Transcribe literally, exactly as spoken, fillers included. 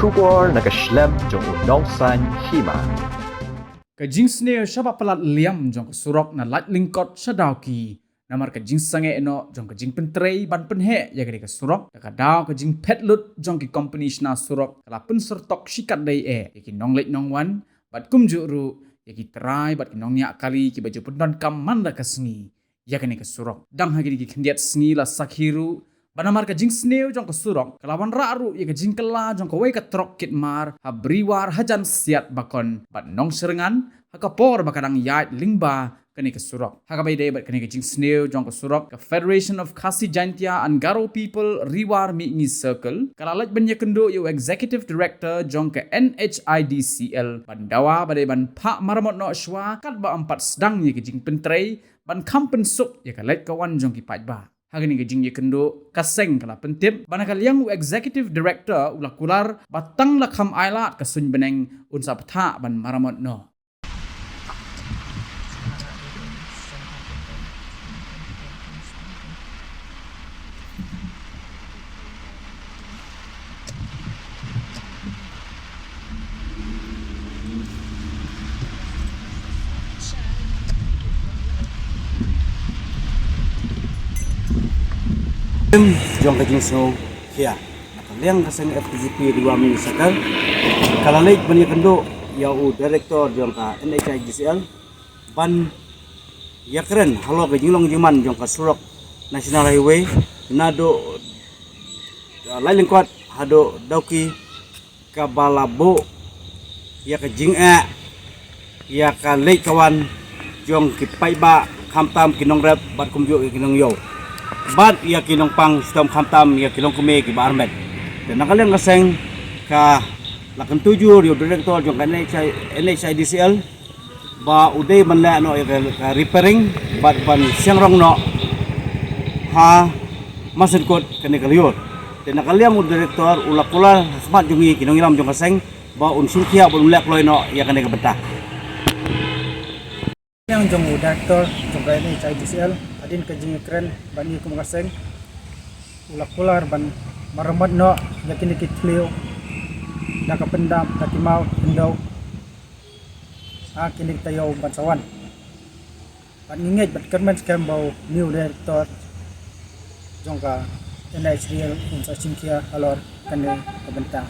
Khubor na ka shlem jong u Nongsaiñ Hima. Ka jingsniew shaba palat liam jong ka surok na Laitlyngkot sha Dawki namar ka jingsangeh noh jong ka jingpyntrei ban pynheh ïa kane ka surok, da ka daw ka jingphet lut jong ki kompani shna surok ka la pynsyrtok shikatdei eh ïa ki nongleit nongwan bad kumjuh ruh ïa ki trai bad ki nongñiah kali kiba ju pyndonkam man la ka sngi ïa kane ka surok. Dang ha kine ki khyndiat sngi la sakhi ruh ba namar ka jingsniew jong ka surok ka la wanrah ruh ïa ka jingkylla jong kawei ka trok kit mar ha Bri War hajan Siatbakon bad Nongshyrngan ha ka por ba ka dang ïaid lyngba kane ka surok. Ha kaba ïadei bad kane ka jingsniew jong ka surok, ka Federation of Khasi Jaintia and Garo People Ri War Mihngi Circle ka la leit ban ïakynduh ïa u Executive Director jong ka N H I D C L ban dawa ba dei ban phah maramot noh shuwa katba ym pat sdang ïa ka jingpyntrei ban kham pynsuk ïa ka leit ka wan jong ki paidbah. Ha kane ka jingïakynduh, ka seng ka la pyntip ba na ka liang u Executive Director u la kular ba tang la kham ailad ka suiñ bneng un sa bthah ban maramot noh. Jong ka jingsngew khia, na ka liang ka seng F K J P Ri War Mihngi Circle ka la leit ban ïakynduh ïa u director jong ka N H I D C L ban ïakren halor ka jinglong jingman jong ka surok National Highway naduh, uh, Laitlyngkot haduh Dawki, kaba la buh ïa ka jingeh ïa ka leit ka wan jong ki paidbah, khamtam ki nongrep bad kumjuh ïa ki nongïew bad ïa ki nongpang, shitom khamtam ïa ki longkmie kiba armet. Te na ka liang ka seng ka la kyntu jur ïa u director jong ka N H I, N H I D C L ba u dei ban leh noh ïa ka, ka repairing bad ban seng rong noh ha masan kot kane ka lyiur. Te na ka liang u director u la kular ha khmat jong ngi ki nongïalam jong ka seng ba un shim khia bad un leh kloi noh ïa kane ka bynta. Liang jong u director jong ka N H I D C L, hadien ka jingïakren bad ngi kum ka seng, u la kular ban maramot noh ïa kine ki thliew da ka pyndap da ki maw khyndew ha kine ki taïew ban sa wan. Bad ngi ngeit bad kyrmen skhem ba u new director jong ka N H I D C L un sa shim khia halor kane ka bynta.